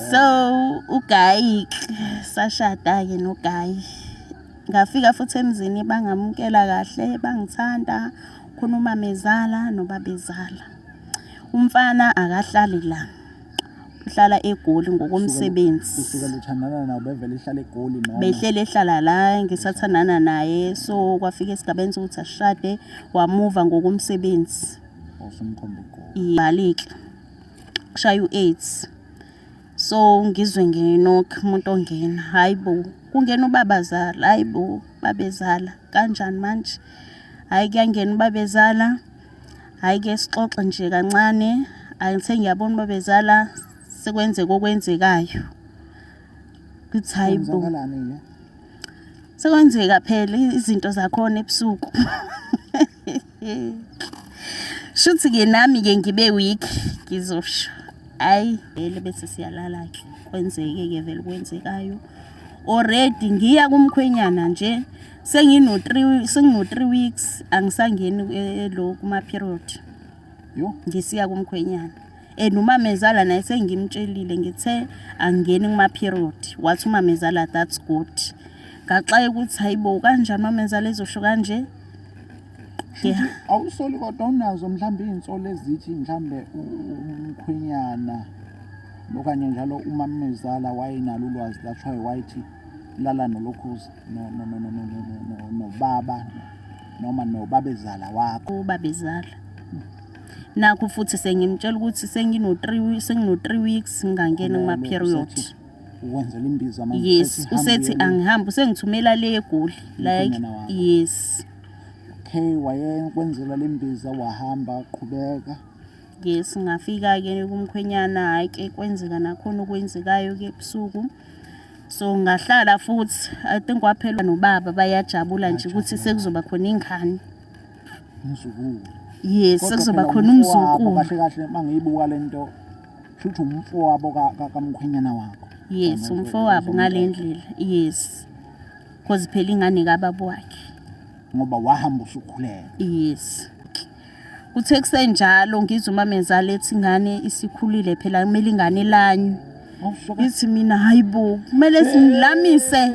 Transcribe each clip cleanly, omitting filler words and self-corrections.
So uGayi sashada-ke noGayi. Ngafika futhi emzini bangamukela kahle, bangithanda, khona umamezala nobabezala. Umfana akahlali la. Uhlala eGoli ngokomsebenzi. Kusukela uthandana nawo bevele ihlala eGoli noma? Behlele ehlala la ngisathandana naye, so kwafika esigabeni sokuthi asishade, wamuva ngokomsebenzi. Usumkhomba eGoli. Ibhalike. Kushaya u-8. So ngizwe ngenokhi umuntu ongena, hayi bo, kungena ubabazala, hayi bo, babezala. Kanjani manje? Hhayi kuyangena ubabezala. Hhayi-ke sixoxe nje kancane. Hhayi ngithe ngiyabona ubabezala sekwenzeka okwenzekayo. Ngithi hayi bo. Kwenzakalani-ke? Sekwenzeka phela izinto zakhona ebusuku. Shuthi-ke nami-ke ngibe weak ngizosho. Hhayi vele bese siyalala-ke kwenzeke-ke vele okwenzekayo. Already ngiya kumkhwenyana nje sengino-3 sengino-3 weeks angisangeni elo kuma-period. Yo. Ngisiya kumkhwenyana. And umamezala naye sengimtshelile ngithe angingeni kuma-period. Wathi umamezala that's good. Ngaxaka ukuthi hayibo kanjani umamezala ezosho kanje? Yeah. Awusoli kodwa unazo mhlawumbe iy'nsolo ezithi mhlawumbe umkhwenyana okanye njalo umamezala wayenalo ulwazi, that's why wayethi lala nolokhuza nobaba noma nobabezala wakho. Ubabezala. Nakho futhi sengimtshela ukuthi sengino-3 sengino-3 weeks ngingangeni kuma-period. Ukwenzela imbiza manje. Yes, usethi angihambe, usengithumela le eGoli like Umkhwenyana wakho. Yes. Okay, wayekwenzela le mbiza wahamba qhubeka. Yes, ngafika ke kumkhwenyana, hayi ke kwenzeka nakhona okwenzekayo ke ebusuku. So ngahlala futhi, I think kwaphela nobaba bayajabula nje ukuthi sekuzoba khona ingane. Umzukulu. Yes, Kodwa sekuzoba phela khona umfowabo, umzukulu. Kahle kahle mangiyibuka lento shuthi umfowabo kamkhwenyana wakho. Yes, umfowabo ngalendlela. Yes. Because phela ingane kababa wakhe. Ngoba wahamba usukhulelwe. Yes. Kuthe kusenjalo ngizwe umamezala ethi ingane isikhulile phela kumele ingane ilanywe. Ngithi mina hayibo kumele silamise.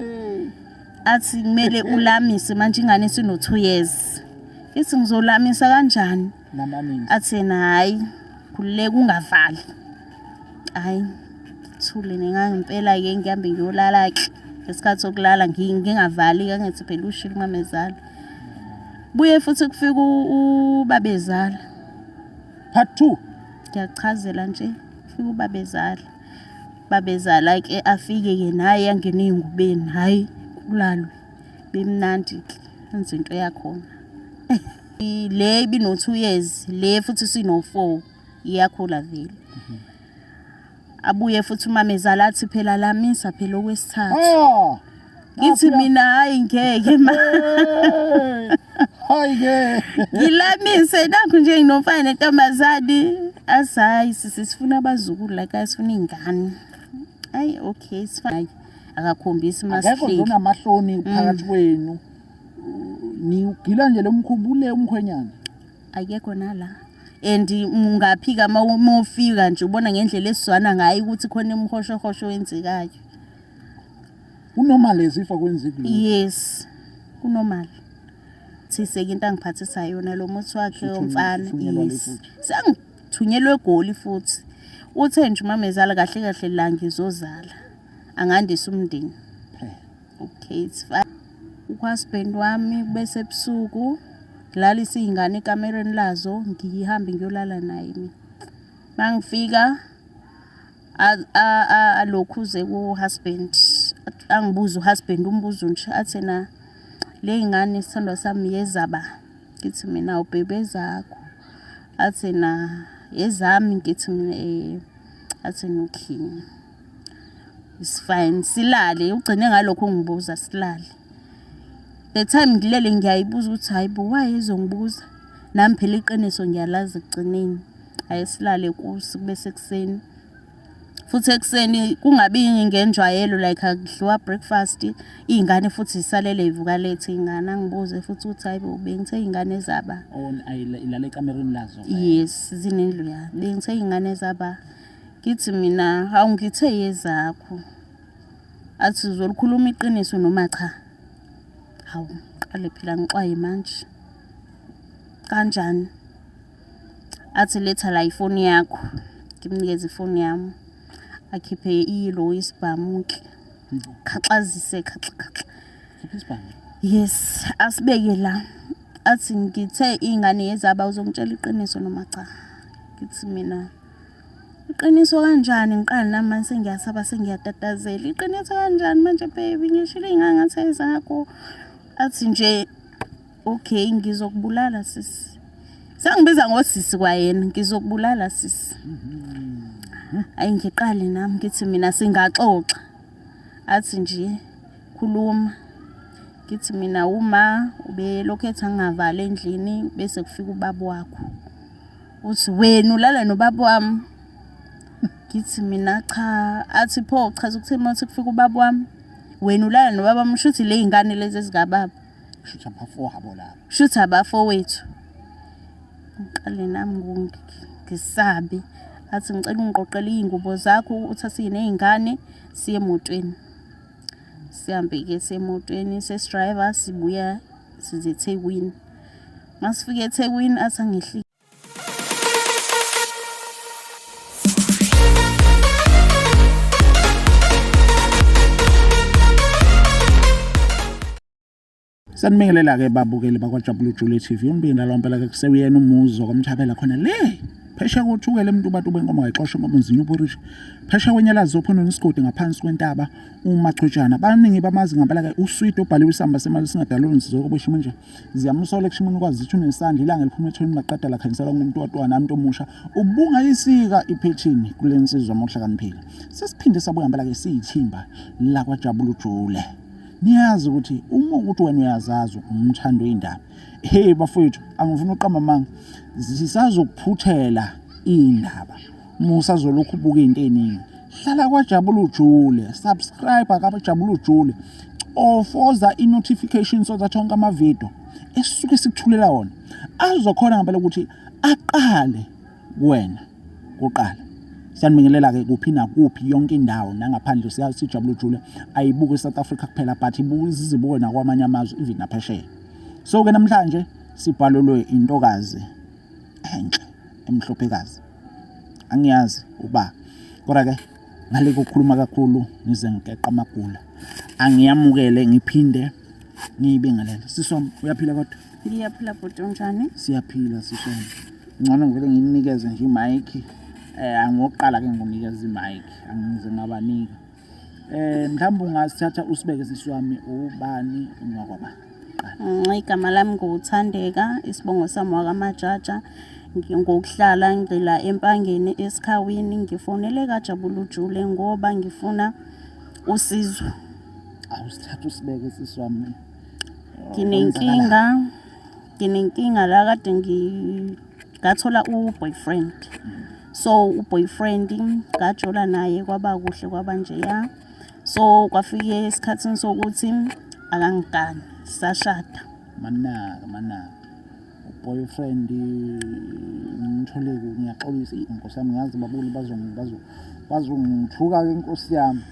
Athi kumele ulamise manje ingane isino 2 years. Ngithi ngizolamisa kanjani? Namaningi. Athi yena hayi khululeka ungavali. Hayi thule nengangempela ke ngihambe ngiyolala ke. Ngesikhathi sokulala ngingavali ke ngithi phela ushilo umamezala. Buye futhi kufika ubabezala. Part 2. Ngiyachazela nje kufika ubabezala. Babezala ke afike ke naye angene ey'ngubeni hayi kulalwe. Bemnandi ke enza into yakhona. Le ibino 2 years, le futhi sino 4 iyakhula vele. Abuye futhi umamezala athi phela lamisa phela okwesithathu. Ah. Ngithi mina hayi ngeke ma. Hayi ke. Ngilamise nakho nje nginomfana nentombazane. Asayi sisi sifuna abazukulu like sifuna ingane. Ayi okay it's fine. Akakhombisi Akekho nje masihleli. onamahloni phakathi kwenu. Niwugila nje lo mkhuba ule umkhwenyana. Akekho nala. And ungaphika uma ufika nje ubona ngendlela esizwana ngayo ukuthi khona imhoshohosho wenzekayo. Kunormal lezi if akwenzeki lutho. Yes. Kunormal. Thiseke into angiphathisa yona lo muthi wakhe womfana. Usuthunyelwa le Yes. futhi. Sengithunyelwe eGoli futhi. Uthe nje umamezala kahle kahle la ngizozala. Angandisa umndeni. Phela. Okay, it's fine. Uhusband wami bese ebusuku ngilalisa iy'ngane ekamereni lazo ngihambe ngiyolala naye mina. Mangifika alokhuze ku-husband angibuze uhusband umbuzo nje athi na le ngane sithandwa sami yezaba, ngithi mina ubhebe ezakho, athi na ezami, ngithi mina athi okay it's fine silale. Ugcine ngalokho ungibuza silale. The time ngilele ngiyayibuza ukuthi hayi bo why ezongibuza, nami phela iqiniso ngiyalazi ekugcineni. Hayi silale kusi kube sekuseni futhi ekuseni kungabi ngenjwayelo like akudliwa breakfast, iy'ngane futhi zisalele ivuka lethe iy'ngane. Angibuze futhi ukuthi hayi bo bengithe iy'ngane zaba Oh, ilala ekamereni lazo. Yes, zinendlu ya bengithe iy'ngane zaba. Ngithi mina hawu ngithe yezakho. Athi uzolikhuluma iqiniso noma cha. Hawu qale phela ngixwaye manje. Kanjani? Athi letha la ifoni yakho. Ngimnikeze ifoni yami. Akhiphe ilo isibhamu-ke. Khaxazise khaxa khaxa. Khipha isibhamu. Yes, asibeke la. Athi ngithe ingane yezaba uzongitshela iqiniso noma cha. Ngithi mina iqiniso kanjani ngiqale nami manje sengiyasaba sengiyatatazela. Iqiniso kanjani manje baby ngishilo ingane ngathi ezakho. Athi nje okay ngizokubulala sisi. Sengibiza ngosisi kwayena ngizokubulala sisi. Ayi ngiqale nami ngithi mina singaxoxa. Athi nje khuluma. Ngithi mina uma ubelokhu ethi angingavali endlini bese kufika ubaba wakho. Uthi wena ulala nobaba wami. Ngithi mina cha, athi pho chaza ukuthini uma uthi kufika ubaba wami. Wena ulala nobaba wami shuthi le y'ngane lezi ezikababa. Shuthi abafowabo laba. Shuthi abafowethu. Ngiqale nami ngisabe. Athi ngicela ungiqoqele iy'ngubo zakho uthathe ney'ngane siye emotweni. Sihambe-ke siye emotweni sesidrayiva sibuya size eThekwini. Masifika eThekwini athi angehlike. Sanibingelela-ke babukeli bakwaJabulujule TV umbinda lo mpela ke kusewuyena umuzo kwamthabela khona le phesheya kothukela emntu benkomo ngayixosha inkomo nzinya uburisha phesheya kwenyalazi ophonweni isigodi ngaphansi kwentaba umachwetshana baningi bamazi ngempela ke uswidi obhaliwe isamba semali singadaluli sizokuba nje ziyamsola ekushimeni kwazi zithi unesandla ilanga eliphuma ethweni maqeda lakhanyisela umuntu watwana umuntu omusha ubungayisika iphethini kule nsizwa mohlakaniphile sesiphinde sabuya ngempela ke siyithimba lakwajabulujule niyazi ukuthi uma ukuthi wena uyazazi umthando wey'ndaba hey bafowethu angifuni uqamba amanga zisazokuphuthela iy'ndaba uma usazolokhu ubuka iy'nto ey'ningi hlala kwajabula ujule subscribe akajabula ujule cofoza i-notification so that onke amavidiyo esisuke sikuthulela wona azokhona ngempela ukuthi aqale kuwena kuqala. Siyanibingelela-ke kuphi nakuphi yonke indawo nangaphandle siyazi sijabule ujule ayibuke e-South Africa kuphela but ibuke zizibuke nakwamanye amazwe even naphesheya. So-ke namhlanje sibhalelwe intokazi enhle emhlophekazi angiyazi uba kodwa-ke ngale kokukhuluma kakhulu ngize ngigeqa amagula angiyamukele ngiphinde ngiyibingelele. Sisi wami uyaphila kodwa? Ngiyaphila bhuti unjani? Siyaphila sisi wami. Ngcono ngivele nginikeze nje imic. Eh angokuqala ke ngikunikeza imic, angize ngabanika. Eh mhlawumbe ungasithatha usibeke sisi wami ubani unwakwaba. Igama lami nguThandeka, isibongo sami wakwaMajaja. Ngokuhlala ngila eMpangeni eSikhawini, ngifonele kaJabulujule ngoba ngifuna usizo. Awusithatha usibeke sisi wami. Nginenkinga, nginenkinga la kade ngathola u-boyfriend. So u-boyfriend ngajola naye kwaba kuhle kwaba njeya. So kwafika esikhathini sokuthi akangigani, sashada. Manaka manaka. Boyfriend ngimthole ngiyaxolisa inkosi yami ngiyazi babuli bazongithuka ke inkosi yami.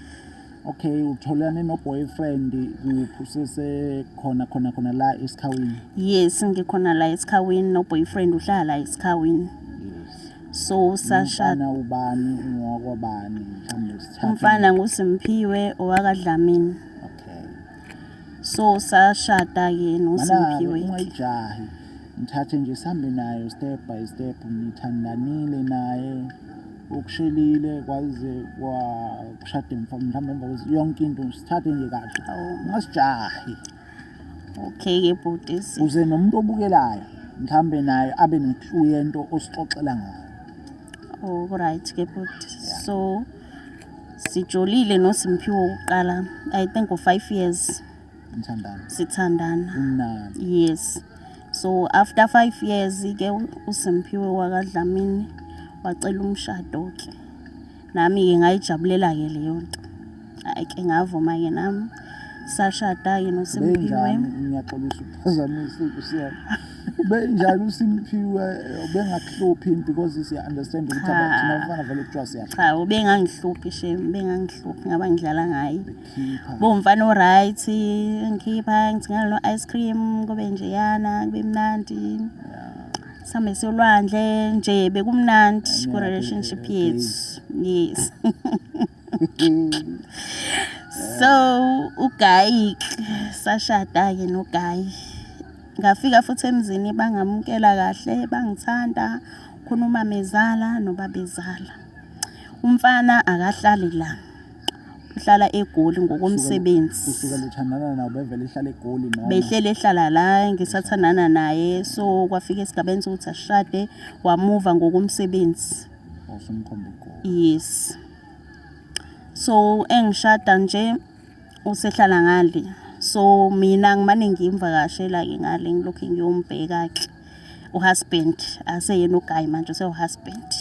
Okay, utholane no boyfriend kuphi usesekhona khona khona la esikhawini? Yes, ngikhona la esikhawini no boyfriend uhlala la esikhawini. Yes. So sashada. Umfana ubani ungokwabani mhlawumbe sithathe. Umfana nguSimphiwe owakaDlamini. Okay. So sashada ke noSimphiwe. Ungayijahi. Ngithathe nje sihambe nayo step by step nithandanile naye ukushelile kwaze kwakushada mhlawumbe emva yonke into sithathe nje kahle ungasijahi. Okay ke bhuti. Uze nomuntu obukelayo mhlawumbe naye abe ne-clue yento osixoxela ngayo. Oh right ke bhuti. So sijolile noSimphiwe ukuqala I think u5 years. Nithandana. Sithandana. Umnandi. Yes. So after 5 years ke uSimphiwe wakaDlamini wacela umshado ke. Nami ke ngayijabulela ke leyo nto. Hayi ke ngavuma ke nami. Sashada ke noSimphiwe. Benjani ngiyaxolisa ukuphazamisa inkosi yami. Ubenjani uSimphiwe, ubengakuhluphi yini? Because siya understand ukuthi Cha. thina abafana vele kuthiwa siyahlupha. Cha, ubengangihluphi shem, ubengangihluphi, ngaba ngidlala ngaye. Khipha. Bomfana o-right, ngikhipha ngithengela no-ice cream, kube njeyana, kube mnandi. Sihambe siyo olwandle nje, bekumnandi Yeah, ku-relationship okay. yethu. Yes. So uGuy, sashada-ke noGuy. Ngafika futhi emzini bangamukela kahle, bangithanda, khona umamezala nobabezala. Umfana akahlali la, uhlala eGoli ngokomsebenzi. Usuke luthandana nawo bevele ihlala eGoli noma? Behlele ehlala la ngisathandana naye, so kwafika esigabeni sokuthi asishade, wamuva ngokomsebenzi. Usumkhomba eGoli. Yes. So engishada nje usehlala ngale, so mina ngimane ngimvakashela-ke ngale, ngilokhu ngiyombheka-ke uhusband, aseyena uGuy manje, usewuhusband.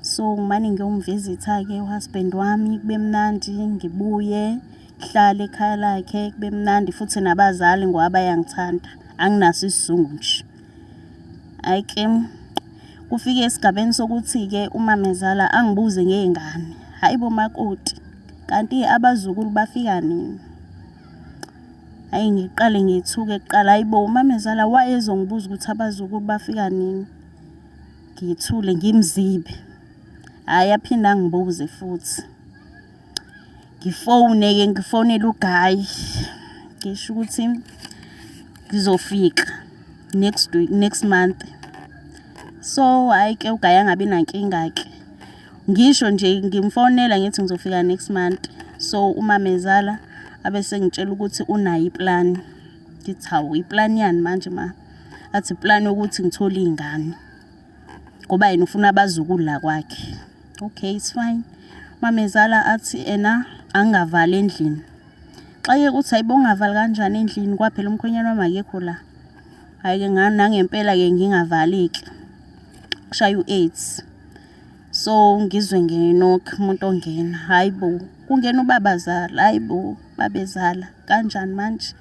So ngimane ngiyomvisitha-ke uhusband wami, kube mnandi, ngibuye ngihlale ekhaya lakhe, kube mnandi futhi nabazali ngoba bayangithanda, anginaso isizungu nje. Hhayi-ke, kufike esigabeni sokuthi-ke umamezala angibuze ngey'ngane, hhayi bo makoti, kanti abazukulu bafika nini? Hhayi, ngiqale ngithuke kuqala, hhayi bo umamezala wayezongibuza ukuthi abazukulu bafika nini? Ngithule ngimzibe. Hhayi, aphinde angibuze futhi. Ngifone-ke, ngifonele uGuy, ngisho ukuthi ngizofika next week, next month. So hhayi-ke uGuy angabi nankinga-ke. Ngisho nje ngimfonela ngithi ngizofika next month. So umamezala abe sengitshela ukuthi unayo iplani. Ngithi hawu, iplani yani manje ma? Athi iplani yokuthi ngithole iy'ngane. Ngoba yena ufuna abazukulu la kwakhe. Okay, it's fine. Mamezala athi ena angingavali endlini. Xake ukuthi hayibo, ungavali kanjani endlini, kwaphela umkhwenyana wami akekho la. Hhayi-ke nangempela-ke ngingavali-ke. Kushaya u-8. So ngizwe ngenokhi umuntu ongena, hhayi bo, kungena ubabazala, hhayi bo, babezala, kanjani manje?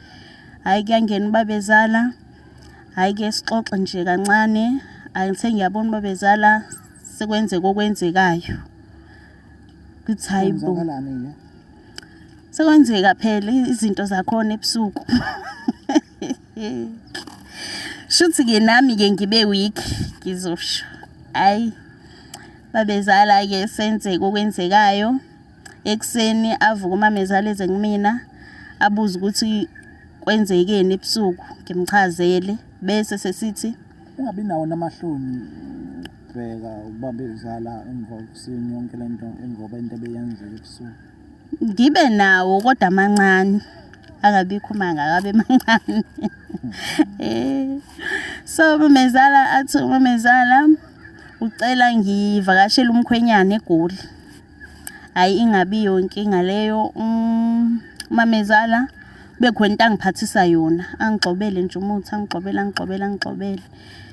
Hhayi, kuyangena ubabezala, hhayi-ke sixoxe nje kancane, hhayi ngithe ngiyabona ubabezala sekwenzeka okwenzekayo. Ngithi hhayi bo. Kwenzakalani-ke? Sekwenzeka phela izinto zakhona ebusuku. Shuthi-ke nami-ke ngibe weak, ngizosho. Hhayi, babezala-ke senzeke okwenzekayo. Ekuseni avuke umamezala eze kumina, abuze ukuthi kwenzekeni ebusuku, ngimchazele bese sesithi Ungabi nawo namahloni bheka ubabezala emva ekuseni yonke lento ngoba into ebeyenzeka ebusuku. Ngibe nawo kodwa amancane, angabikho mangaka, abe mancane. So umamezala athi umamezala ucela ngivakashele umkhwenyana eGoli. Hhayi, ingabi inkinga leyo, umamezala kube khona into angiphathisa yona, angigxobele nje umuthi, angigxobele, angigxobele, angigxobele.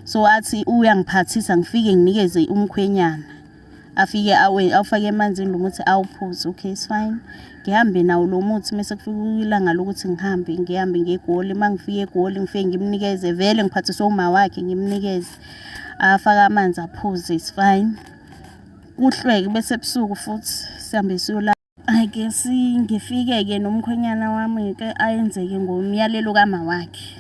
So athi uyangiphathisa, ngifike nginikeze umkhwenyana. Afike awufake emanzini lo muthi awuphuze. Okay, it's fine. Ngihambe nawo lo muthi mese kufika ilanga lokuthi ngihambe, ngihambe ngiye eGoli. Uma ngifika eGoli ngifike ngimnikeze, vele ngiphathiswe uma wakhe, ngimnikeze. Afake amanzi aphuze, it's fine. Kuhlweke bese ebusuku futhi sihambe siyolala. Hhayi-ke ngifike-ke nomkhwenyana wami-ke ayenzeke ngomyalelo kama wakhe.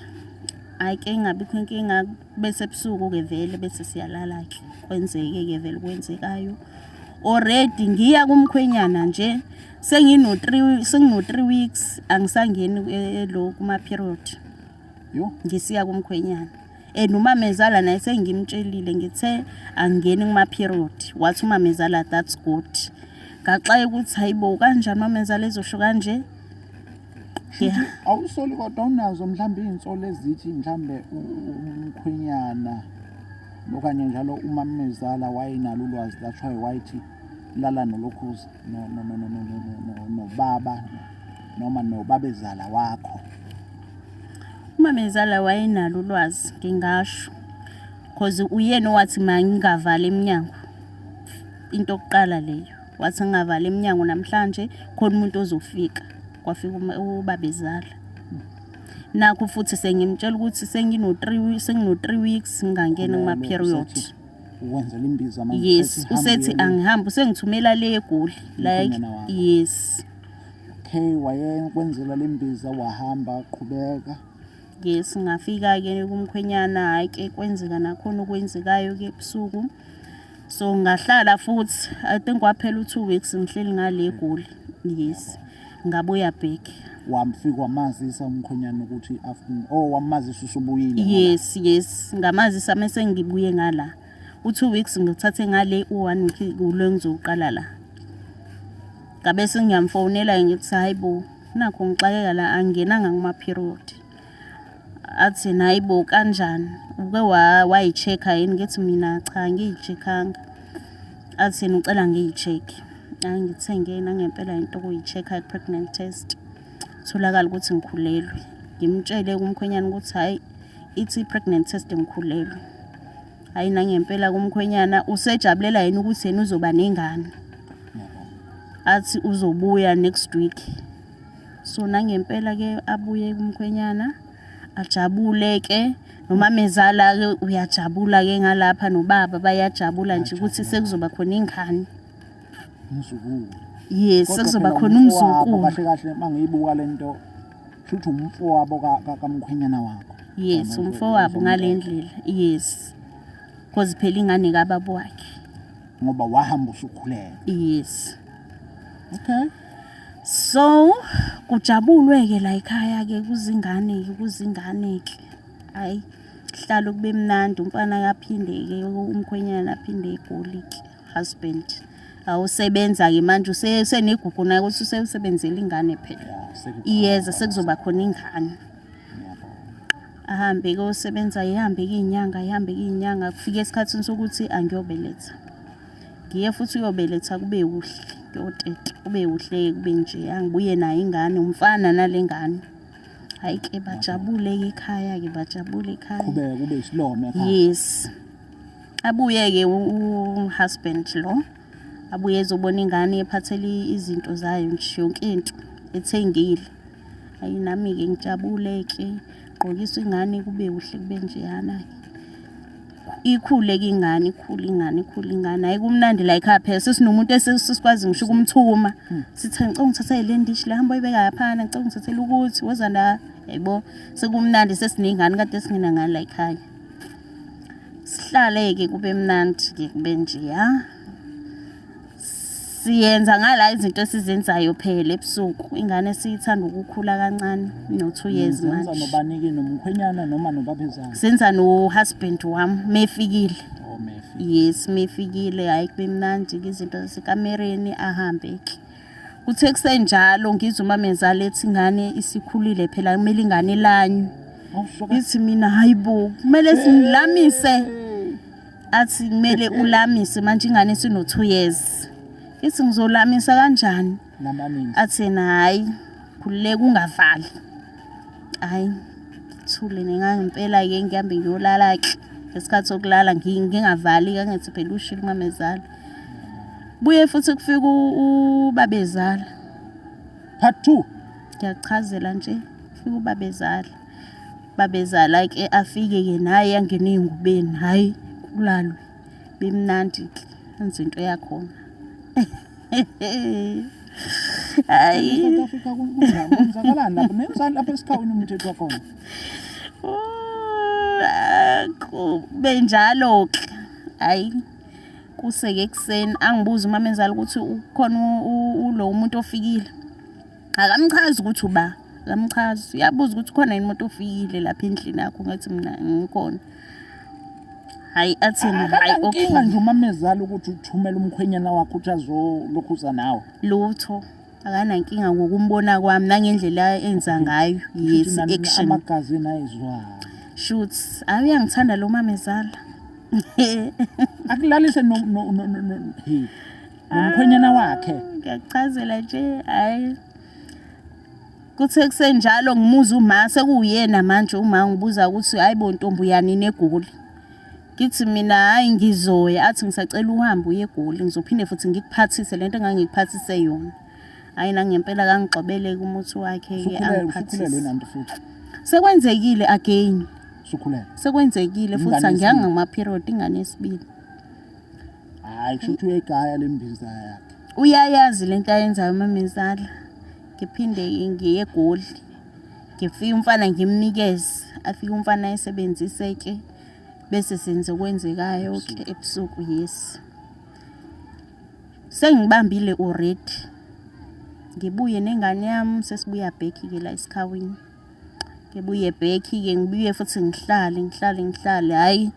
Hhayi-ke ingabikho inkinga, bese ebusuku-ke vele bese siyalala-ke. Kwenzeke-ke vele okwenzekayo. Already ngiya kumkhwenyana nje sengino-3, sengino-3 weeks angisangeni lo kuma-period. Yo. Ngisiya kumkhwenyana. And umamezala naye sengimtshelile, ngithe angingeni kuma-period. Wathi umamezala that's good. Ngaxaka ukuthi hayibo, kanjani umamezala ezosho kanje? Shuthi awusoli kodwa unazo mhlawumbe iy'nsolo ezithi mhlawumbe umkhwenyana okanye njalo umamezala wayenalo ulwazi, that's why wayethi lala nolokhuza nobaba noma nobabezala wakho. Umamezala wayenalo ulwazi, ngingasho, cause uyena owathi mangingavali emnyango. Into yokuqala leyo, wathi ngingavali emnyango namhlanje khona umuntu ozofika. Kwafika ubabezala. Nakho futhi sengimtshela ukuthi sengino-3 sengino-3 weeks ngingangeni kuma-period. Usethi ukwenzela imbiza manje. Yes, usethi hamba usethi uye le. angihambe, usengithumela le eGoli, like Umkhwenyana wakho. yes. Okay, wayekwenzela le mbiza wahamba qhubeka. Yes, ngafika-ke kumkhwenyana, hhayi-ke kwenzeka nakhona okwenzekayo-ke ebusuku. So ngahlala futhi, I think kwaphela u-2 weeks ngihleli ngale eGoli. Yes, ngabuya back. Wamfika wamazisa umkhwenyana ukuthi oh wamazisa usubuyile. Yes, yes, ngamazisa mese ngibuye ngala. U-2 weeks ngithathe ngale, u-1 week ulo engizoqala la. Ngabe sengiyamfonela ngithi hayi bo, nakho ngixakeka la angingenanga kuma-period. Athi yena hayi bo kanjani, uke wayi-check-a yini? Ngithi mina cha angiyi-check-anga. Athi yena ucela ngiyi-check-e. Hhayi ngithenge nangempela into okuyi-check-a i-pregnant test. Kutholakale ukuthi ngikhulelwe. Ngimtshele kumkhwenyana ukuthi hhayi ithi i-pregnant test ngikhulelwe. Hhayi nangempela kumkhwenyana usejabulela yena ukuthi yena uzoba nengane. Athi uzobuya next week. So nangempela ke abuye kumkhwenyana ajabule ke nomamezala ke uyajabula ke ngalapha nobaba bayajabula nje ukuthi sekuzoba khona ingane. Umzukulu. Yes, Kodwa sekuzoba phela khona umfowabo, umzukulu. Kahle kahle mangiyibuka lento shuthi umfowabo kamkhwenyana wakho. Yes, Yona umfowabo ngale uzomthatha. ndlela. Yes. Cause phela ingane kababa wakhe. Ngoba wahamba usukhulelwe. Yes. Okay. So kujabulwe ke la ekhaya ke kuzingane ke kuzingane ke. Hayi kuhlala kube mnandi umfana akaphinde ke umkhwenyana aphinde eGoli ke husband. Awusebenza ke manje usenegugu naye ukuthi usebenzela ingane phela. Yeah, sekukhona Iyeza kwabasa. sekuzoba khona ingane. Ngiyabonga. Ahambe kosebenza ihambe izinyanga ihambe izinyanga kufike esikhathini sokuthi angiyobeletha. Ngiye futhi uyobeletha kube kuhle kuyoteta kube kuhle kube nje angibuye nayo ingane umfana nale ngane. Hayi ke bajabule ke ekhaya ke bajabule ekhaya. Qhubeka kube isilome ekhaya. Yes. Abuye ke u-husband lo. Abuye ezobona ingane ephathele izinto zayo nje yonke into ethengile. Hayi nami ke ngijabule ke gqokiswa ingane kube kuhle kube njeyana. Ikhule ke ingane ikhule ingane ikhule ingane. Hayi kumnandi la ekhaya phela sesinomuntu esesikwazi ngisho ukumthuma. Sithe ngicela ungithathele le ndishi la hamba uyibeka laphana ngicela ungithathele ukuthi woza la yaybo sekumnandi sesinengane kade singenangane la ekhaya. Sihlale ke kube mnandi ke kube njeya. Siyenza ngala izinto esizenzayo phela ebusuku. Ingane siyithanda ukukhula kancane no-2 years Zenza manje. nobanike nomkhwenyana noma nobabezala. Senza no-husband wami mefikile. Oh mefi. Yes, mefikile hayi kube mnandi ke izinto zasekamereni ahambe ke. Kuthe kusenjalo ngizwe umamezala ethi ingane isikhulile phela kumele ingane ilanywe. Awusuka. Ngithi mina hayibo kumele silamise. Athi kumele ulamise manje ingane isino 2 years. Ngithi ngizolamisa kanjani? Namaningi. Athi yena hayi khululeka ungavali. Hayi thule nengangempela ke ngihambe ngiyolala ke. Ngesikhathi sokulala ngingavali ke ngithi phela ushilo umamezala. Buye futhi kufika ubabezala. Part 2. Ngiyachazela nje kufika ubabezala. Babezala ke afike ke naye angene ezingubeni hayi kulalwe. Bemnandi ke enza into yakhona. Hayi. South Africa kunjani? Kwenzakalani lapho? Nenzani lapha esikhawini umthetho wakhona? Kube njalo ke. Hayi kuseke ekuseni angibuza umamezala ukuthi ukhona ulo umuntu ofikile. Akamchazi ukuthi uba, akamchazi. Uyabuza ukuthi ukhona yini umuntu ofikile lapha endlini yakho ngathi mina ngikhona. Hayi athi yena hayi okay. Akanankinga nje umamezala ukuthi uthumele umkhwenyana wakho ukuthi azolokhuza nawe. Lutho. Akanankinga ngokumbona kwami nangendlela enza ngayo. Yes, Futhi nani action. Amagazi nayizwayo. Shoots. Hayi uyangithanda lo mamezala. Akulalise no no no no no hey. Nomkhwenyana wakhe. Ngiyachazela nje hayi. Kuthe kusenjalo ngimuza uma sekuyena manje uma ngibuza ukuthi hayi bo ntombi uyanini eGoli. Ngithi mina hayi ngizoya athi ngisacela uhambe uye eGoli ngizophinde futhi ngikuphathise lento engangikuphathise yona. Hayi nangempela kangigxobele umuthi wakhe ke Usukhulelwe angiphathise. nanti futhi. Sekwenzekile again. Usukhulelwe. Sekwenzekile futhi Ingane angiyanga yesibili. ngama-period, ingane yesibili. Hayi, kusho ukuthi uyayigaya le mbiza yakhe. Uyayazi lento ayenzayo umamezala. Ngiphinde ngiye eGoli. Ngifike umfana ngimnikeze, afike umfana ayisebenzise ke bese senze okwenzekayo ke ebusuku, yes. Sengibambile already. Ngibuye nengane yami, sesibuya back ke la esikhawini. Ngibuye back ke, ngibuye futhi ngihlale ngihlale ngihlale, hhayi,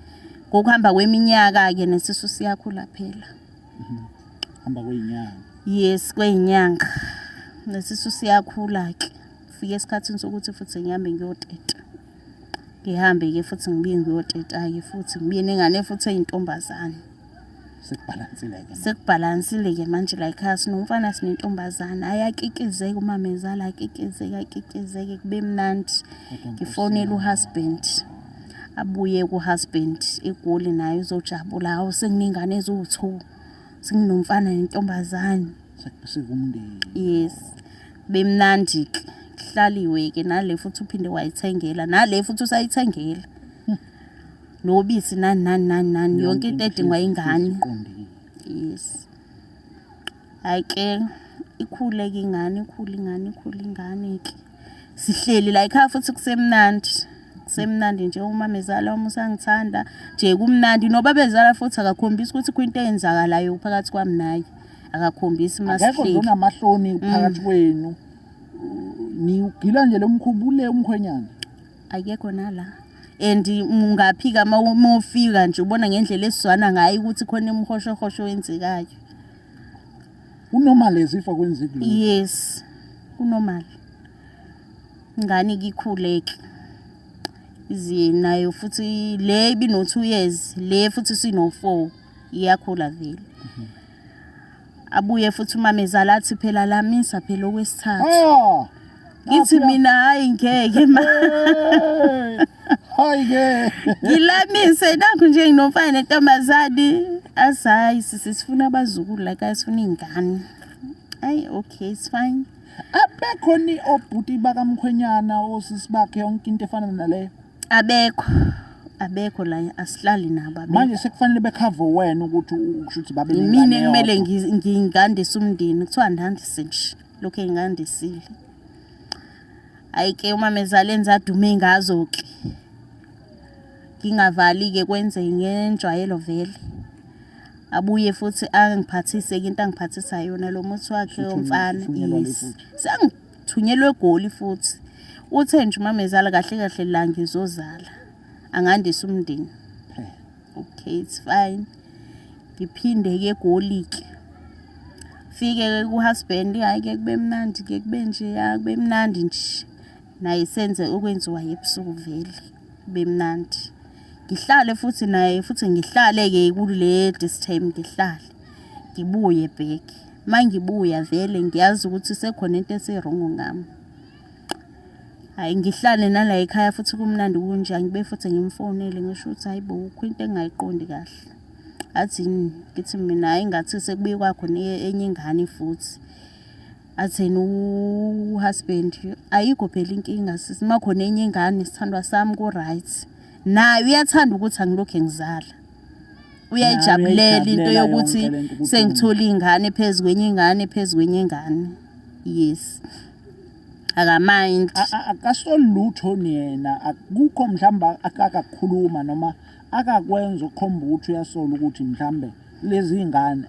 ngokuhamba kweminyaka ke nesisu siyakhula phela. Hamba kweyinyanga. Yes, kweyinyanga. Nesisu siyakhula ke. Fike esikhathini sokuthi futhi ngihambe ngiyoteta. Ngihambe ke futhi ngibuye ngiyoteta ke futhi ngibuye nengane futhi eyintombazane. Sekubhalansile-ke. Sekubhalansile ke manje la ekhaya, sinomfana sinentombazane. Ayakikizeka umamezala, akikizeke akikizeke kube mnandi. Kodwa Ngifonele uhusband. Abuye ku-husband eGoli naye uzojabula. Hawu, senginey'ngane eziwu-2. Senginomfana nentombazane. Sekumndeni. Yes. Bemnandi ke. Kuhlaliwe ke nale futhi uphinde wayithengela, nale futhi usayithengela. Nobisi nani nani nani nani, yonke into edingwa ingane. Iqondile. Yes. Hayi ke, ikhule ke ingane, ikhule ingane, ikhule ingane ke. Sihleli la ekhaya futhi kusemnandi. Kusemnandi nje, umamezala wami usangithanda nje, kumnandi nobabezala futhi akakhombisi ukuthi kuyinto eyenzakalayo phakathi kwami naye. Akakhombisi Akekho nje masihleli. onamahloni phakathi kwenu. Niwugila nje lo mkhuba ule umkhwenyana. Akekho nala. And ungaphika uma ufika nje ubona ngendlela esizwana ngayo ukuthi khona imhoshohosho wenzekayo. Unormal as if akwenzeki lutho. Yes. Kunormal. Ingane ikhuleke. Iziye nayo futhi le ibino 2 years, le futhi sino 4, iyakhula vele. Abuye futhi umamezala athi phela lamisa phela okwesithathu. Ah! Ngithi mina hayi ngeke ma. Hayi ke. Ngilamise nakho nje nginomfana nentombazane. Asayi sisi, sifuna abazukulu la ekhaya, sifuna iy'ngane. Ayi okay, it's fine. Abekho ni obhuti bakamkhwenyana, osisi bakhe, yonke into efana naleyo? Abekho. Abekho la, asihlali nabo, abekho. Manje sekufanele bekhave wena ukuthi kusho ukuthi babe Mina nengane ekumele eyodwa. Ngingandise umndeni, kuthiwa ndandise nje. Lokho engandisile. Hayi ke, umamezala enza adume ngazo ke. Ngingavali ke, kwenze ngenjwayelo vele. Abuye futhi angiphathise ke into angiphathisa yona, lo muthi wakhe womfana. Uthunyelwa le Yes. futhi. Sengithunyelwe eGoli futhi. Uthe nje umamezala kahle kahle la ngizozala. Angandisa umndeni. Phela. Okay, it's fine. Ngiphinde ke eGoli ke. Fike ke ku-husband, hayi ke kube mnandi ke, kube nje ya, kube mnandi nje. Naye senze okwenziwa ebusuku vele. Kube mnandi. Ngihlale futhi naye futhi, ngihlale ke kule this time ngihlale. Ngibuye back. Mangibuya vele ngiyazi ukuthi sekhona into ese-wrong ngami. Hayi, ngihlale nala ekhaya futhi kumnandi kunje, ngibe futhi ngimfonele ngisho ukuthi hayi bo, kukho into engingayiqondi kahle. Athi ngithi mina hayi, ngathi sekubuye kwakhona enye ingane futhi. Athi yena u-husband ayikho phela inkinga sisi, uma khona enye ingane sithandwa sami ku-right. Naye uyathanda ukuthi angilokhu ngizala. Uyayijabulela into uyayijabulela yokuthi yonke lento ukuthi sengithola ingane phezu kwenye ingane phezu kwenye ingane. Yes. Akamind. Akasoli lutho yena, akukho mhlawumbe akakakhuluma noma akakwenza ukukhomba ukuthi uyasola ukuthi mhlambe lezi ingane,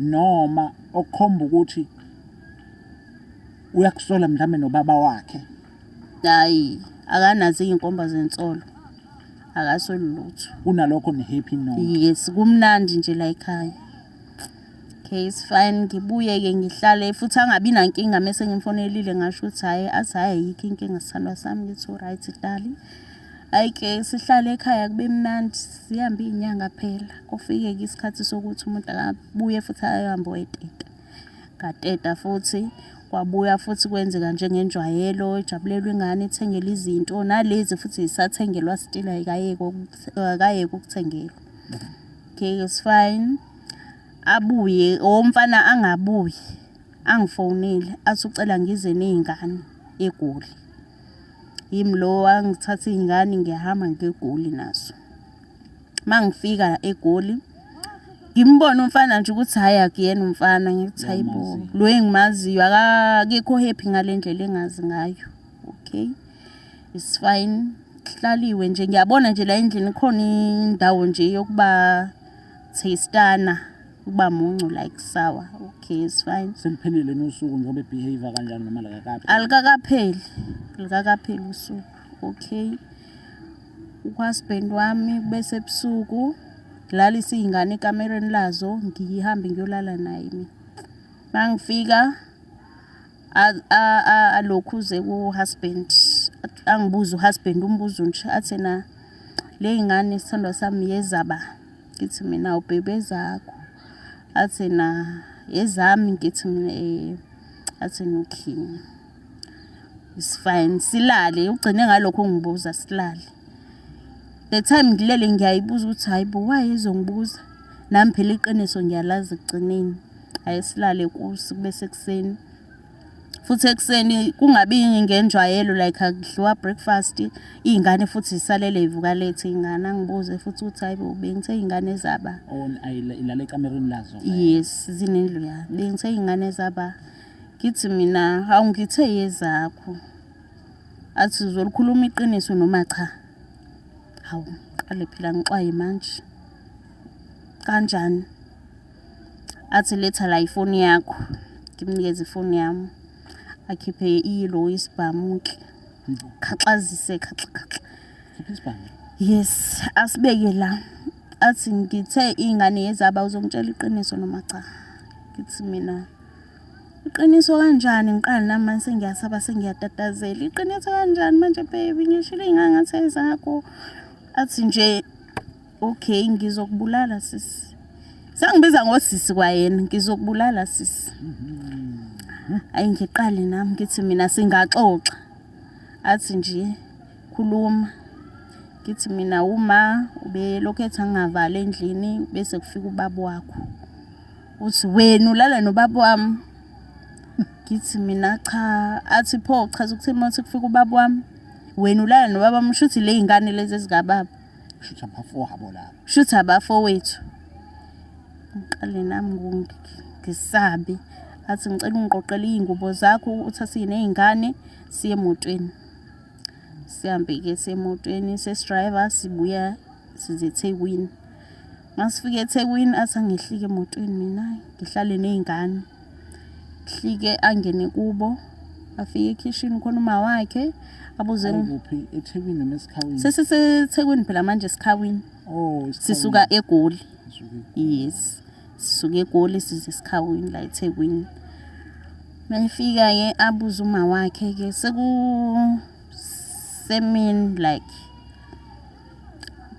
noma okukhomba ukuthi uyakusola mhlambe nobaba wakhe? Hayi, akanazo iy'nkomba zensolo. Akasoli lutho. Kunalokho ni-happy nonke? Yes, kumnandi nje la ekhaya. Okay, it's fine. Ngibuye ke ngihlale futhi angabi nankinga mase ngimfonelile ngasho ukuthi hayi, athi hayi ayikho inkinga sithandwa sami, ngithi right dali. Hayi ke, sihlale ekhaya kube mnandi, sihambe iy'nyanga phela. Kufike ke isikhathi sokuthi umuntu akabuye futhi ayohambe oyeteta. Ngateta futhi, kwabuya futhi kwenzeka njengenjwayelo, ijabulelwa ingane, ithengelwe izinto, nalezi futhi zisathengelwa still, akayeki ukuthengelwa. Okay, it's fine. Abuye owomfana, angabuyi angifonele athi ucela ngize ney'ngane eGoli. Yimi lo wangithatha iy'ngane ngiyahamba ngiye eGoli nazo. Uma ngifika eGoli, ngimbone umfana nje ukuthi hhayi akuyena umfana, ngithi hayi bo, lo engimaziyo akekho happy ngale ndlela engazi ngayo. Okay, it's fine. Kuhlaliwe nje, ngiyabona nje la endlini khona indawo nje yokuba taste-ana, ukuba muncu like sour. Okay, it's fine. Seliphelile nosuku njengoba ebehave kanjalo noma likakapheli? Alikakapheli, alikakapheli usuku. Okay. Uhusband wami bese ebusuku lalisa iy'ngane ekamereni lazo, ngihambe ngiyolala naye mina. Mangifika alokhuze ku-husband, angibuze u-husband umbuzo nje athi na le y'ngane sithandwa sami yezaba? Ngithi mina ubhebe ezakho. Athi na ezami, ngithi mina eh. Athi okay. It's fine, silale. Ugcine ngalokho ungibuza silale. The time ngilele ngiyayibuza ukuthi hayi bo, why ezongibuza? Nami phela iqiniso ngiyalazi ekugcineni. Hhayi silale kusi kube sekuseni. Futhi ekuseni kungabi ngenjwayelo like akudliwa breakfast, iy'ngane futhi zisalele y'vuka late iy'ngane. Angibuze futhi ukuthi hayi bo, bengithe iy'ngane zaba. Oh, ilala ekamereni lazo? Yes, zinendlu yazo. Bengithe iy'ngane zaba. Ngithi mina, hawu ngithe yezakho. Athi uzolikhuluma iqiniso noma cha? Hawu, qale phela ngixwaye manje. Kanjani? Athi letha la ifoni yakho. Ngimnikeze ifoni yami. Akhiphe ilo isibhamu-ke. Khaxazise khaxa khaxa. Khipha isibhamu. Yes, asibeke la. Athi ngithe ingane yezaba uzongitshela iqiniso noma cha? Ngithi mina iqiniso kanjani? Ngiqala nami manje sengiyasaba sengiyatatazela. Iqiniso kanjani manje baby? Ngishilo iy'ngane ngathi ezakho. Athi nje okay ngizokubulala sisi. Sengibiza ngosisi kwayena, ngizokubulala sisi. Ayi ngiqale nami ngithi mina singaxoxa. Athi nje khuluma. Ngithi mina uma ubelokhu ethi angingavali endlini bese kufika ubaba wakho. Uthi wena ulala nobaba wami. Ngithi mina cha. Athi pho chaza ukuthini uma uthi kufika ubaba wami? Wena ulala nobaba wami, shuthi le y'ngane lezi ezikababa. Shuthi abafowabo laba. Shuthi abafowethu. Ngiqale nami ngisabe. Athi ngicela ungiqoqele iy'ngubo zakho uthathe ney'ngane siye emotweni. Sihambe-ke siye emotweni sesidrayiva sibuya size eThekwini. Masifika eThekwini athi angehlike emotweni mina ngihlale ney'ngane. Hlike angene kubo afike ekhishini khona uma wakhe abuze Kuphi, eThekwini noma eSikhawini? SesiseThekwini phela manje, eSikhawini. Oh, sisuka eGoli. Sisuka. Yes, sisuka eGoli size eSikhawini la eThekwini. Mayifika-ke abuze uma wakhe-ke seku semini like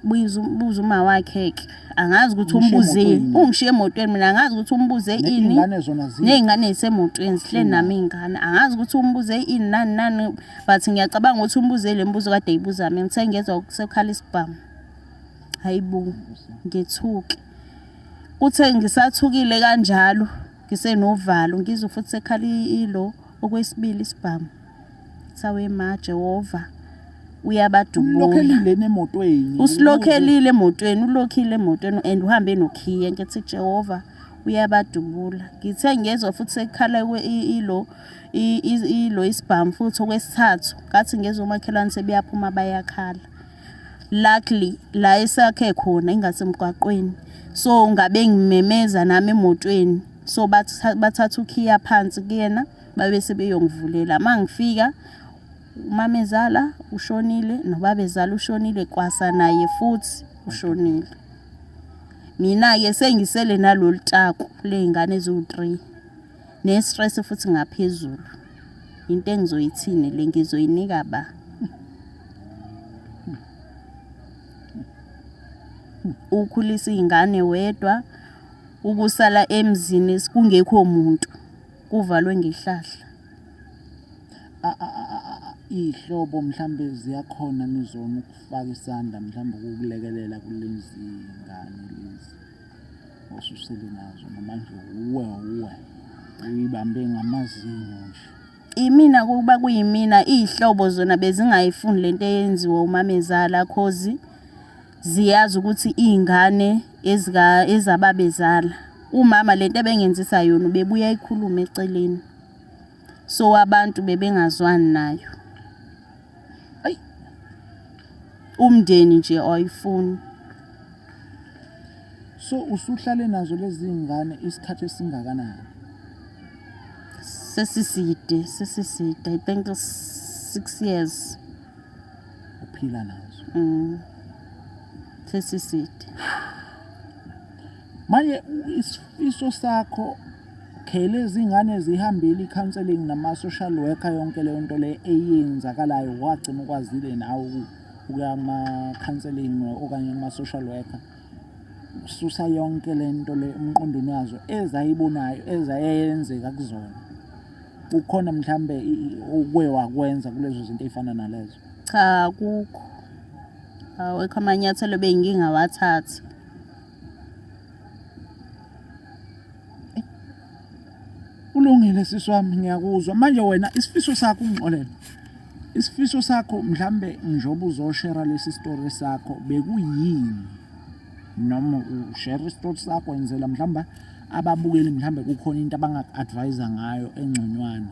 buza uma wakhe-ke, angazi ukuthi Ungishiye umbuze emotweni. Ungishiye emotweni mina, angazi ukuthi umbuze ini. Ney'ngane zona Ney'ngane zisemotweni, zihleli nami iy'ngane. Angazi ukuthi umbuze ini nani nani, but ngiyacabanga ukuthi umbuze le mbuzo kade eyibuza mina. Ngithe ngezwa sekukhala isibhamu, hayi bo, ngethuke. Kuthe ngisathukile kanjalo ngisenovalo, ngizwe futhi sekhala ilo okwesibili isibhamu. Sawe ma Jehova, uyabadubula. Ulokhelile emotweni. Usilokhelile emotweni, ulokhile emotweni and uhambe nokhiye. Ngithi Jehova uyabadubula. Ngithe ngezwa futhi sekukhala ilo ilo isibhamu futhi okwesithathu, ngathi ngezwa omakhelwane sebeyaphuma bayakhala. Luckily la esakhe khona ingasemgwaqweni, so ngabe ngimemeza nami emotweni, so bathatha ukhiya phansi kuyena babe sebeyongivulela. Uma ngifika umamezala ushonile nobabezala ushonile, kwasa naye futhi ushonile. Mina-ke sengisele nalolu taku ley'ngane eziwu-3 ne-stress futhi ngaphezulu. Into engizoyithini le, ngizoyinika ba? Ukhulisa iy'ngane wedwa, ukusala emzini kungekho muntu, kuvalwe ngehlahla. Iy'hlobo mhlambe ziyakhona nizona ukufaka isandla mhlambe ukukulekelela kulezi ngane lezi osusele nazo, noma nje uwe uyibambe ngamazinyo nje? Imina kuba kuyimina iy'hlobo zona bezingayifuni lento eyenziwa umamezala cause ziyazi ukuthi iy'ngane ezababezala. Umama lento ebengenzisa yona ubebuye ayikhulume eceleni. So abantu bebengazwani nayo. Ayi. Umndeni nje awuyifuni. So usuhlale nazo lezi ngane isikhathi esingakanani? Sesiside, sesiside. I think 6 years. Uphila nazo. Sesiside. Manje isifiso sakho khele izingane zihambile i-counseling nama-social worker yonke leyo nto le eyenzakalayo wagcina ukwazile nawe ukuya kuma-counseling okanye kuma-social worker susa yonke le nto le emqondweni wazo ezayibonayo ezayenzeka kuzona kukhona mhlambe okwe wakwenza kulezo zinto ey'fana nalezo? Cha, akukho. Awekho amanyathelo bengingawathatha. Kulungile sisi wami ngiyakuzwa. Manje wena isifiso sakho ungixolele. Isifiso sakho mhlambe njengoba uzoshera lesi story sakho bekuyini? Noma ushare isitori sakho wenzela mhlawumbe ababukeli mhlawumbe kukhona into abangaku-advise ngayo engconywana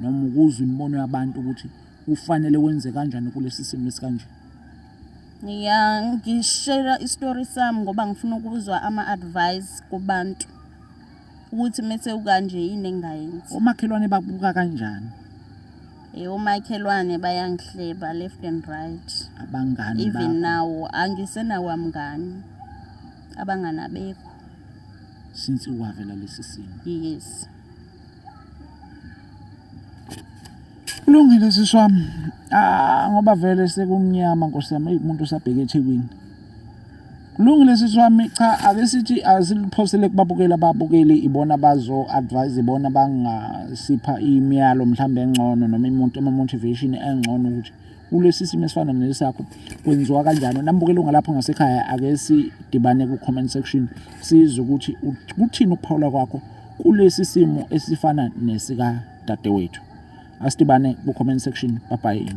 noma ukuzwa imibono yabantu ukuthi kufanele wenze kanjani kulesi simo esikanje. Ya, ngishera isitori sami ngoba ngifuna ukuzwa ama-advice kubantu ukuthi mese ukanje yini engingayenza. Omakhelwane bakubuka kanjani? Omakhelwane bayangihleba left and right. Abangani Even bakho now angisenawo amngani. Abangani abekho. Since wavela lesi simo. Yes. Kulungile sisi wami. Ah ngoba vele sekumnyama Nkosi yami umuntu usabheke eThekwini. Kulungile sisi wami cha ake sithi asiliphosele kubabukeli ababukeli ibona bazo advise ibona bangasipha imiyalo mhlambe engcono noma imuntu ama motivation engcono ukuthi kulesi simo esifana nesakho kwenziwa kanjani. Nambukeli ungalapho ngasekhaya ake sidibane ku comment section sizwe ukuthi kuthini ukuphawula kwakho kulesi simo esifana nesika dadewethu. Asidibane ku comment section. Bye bye.